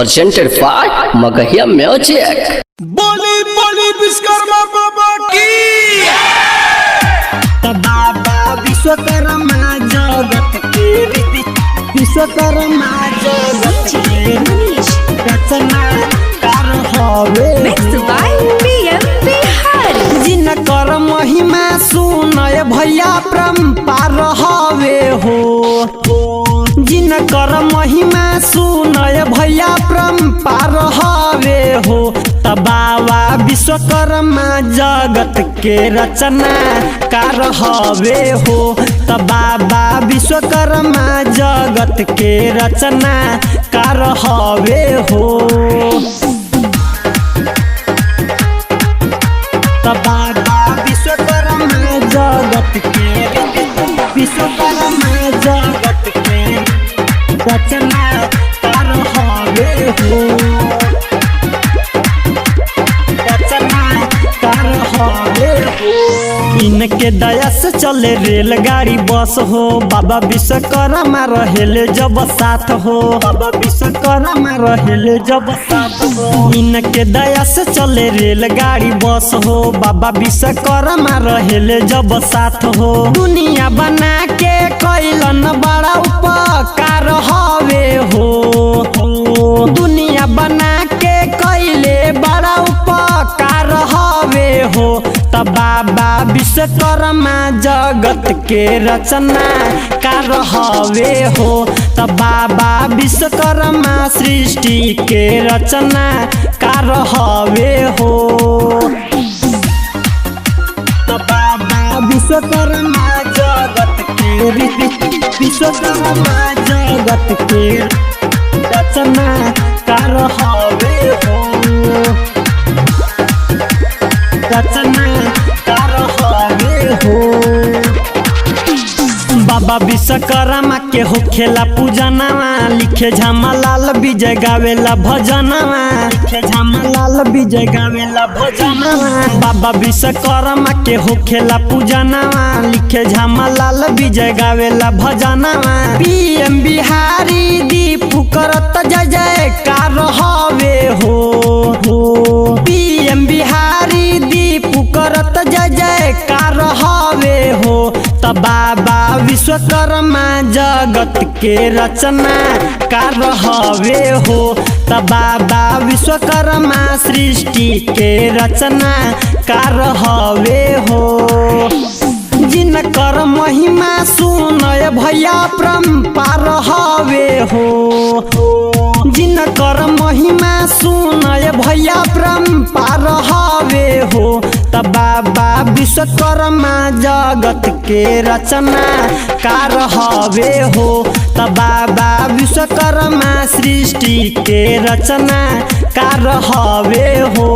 Presented by Magahiya Music. बोली बोली विश्वकर्मा बाबा की। त बाबा विश्वकर्मा जगत के, विश्वकर्मा जगत के रचना कार हवे। Mixed by PM Bihar. जिनकर महिमा सुनय भैया परम्पार हवे हो, जिनकर महिमा सुनय भैया परम्पार हवे हो। त बाबा विश्वकर्मा जगत के रचना कार हवे हो, त बाबा विश्वकर्मा जगत के रचना कार हवे हो। त बाबा विश्वकर्मा जगत के, विश्वकर्मा जगत के रचना कार हवे हो, रचना कार हवे हो। इनके दया से चले रेलगाड़ी बस हो, बाबा विश्वकर्मा रहेले जब साथ हो, बाबा विश्वकर्मा रहेले जब साथ हो। इनके दया से चले रेलगाड़ी बस हो, बाबा विश्वकर्मा रहेले जब साथ हो। दुनिया बना के कैलन बड़ा उपकार हवे हो, दुनिया बना के कैले बड़ा उपकार हवे हो। त बाबा विश्वकर्मा जगत के रचना कार हवे हो, त बाबा विश्वकर्मा सृष्टि के रचना कार हवे हो। त बाबा विश्वकर्मा जगत के, विश्वकर्मा जगत के रचना कार हवे हो, रचना कार हवे हो। बाबा विश्वकर्मा के होखेला पूजनवा, लिखे झामालाल विजय गावेला भजनवा, लिखे झामालाल विजय गावेला भजनवा। बाबा विश्वकर्मा के होखेला पूजनवा, लिखे झामालाल विजय गावेला भजनवा। पीएम बिहारी दीपू करत जय जयकार हवे हो, पीएम बिहारी दीपू करत जय जयकार हवे हो। त बाबा विश्वकर्मा जगत के रचना कार हवे हो, त बाबा विश्वकर्मा सृष्टि के रचना कार हवे हो। जिनकर महिमा सुनय भैया परम्पार हवे हो, जिनकर महिमा सुनय भैया परम्पार हवे हो। त बाबा विश्वकर्मा जगत के रचना कार हवे हो, त बाबा विश्वकर्मा सृष्टि के रचना कार हवे हो।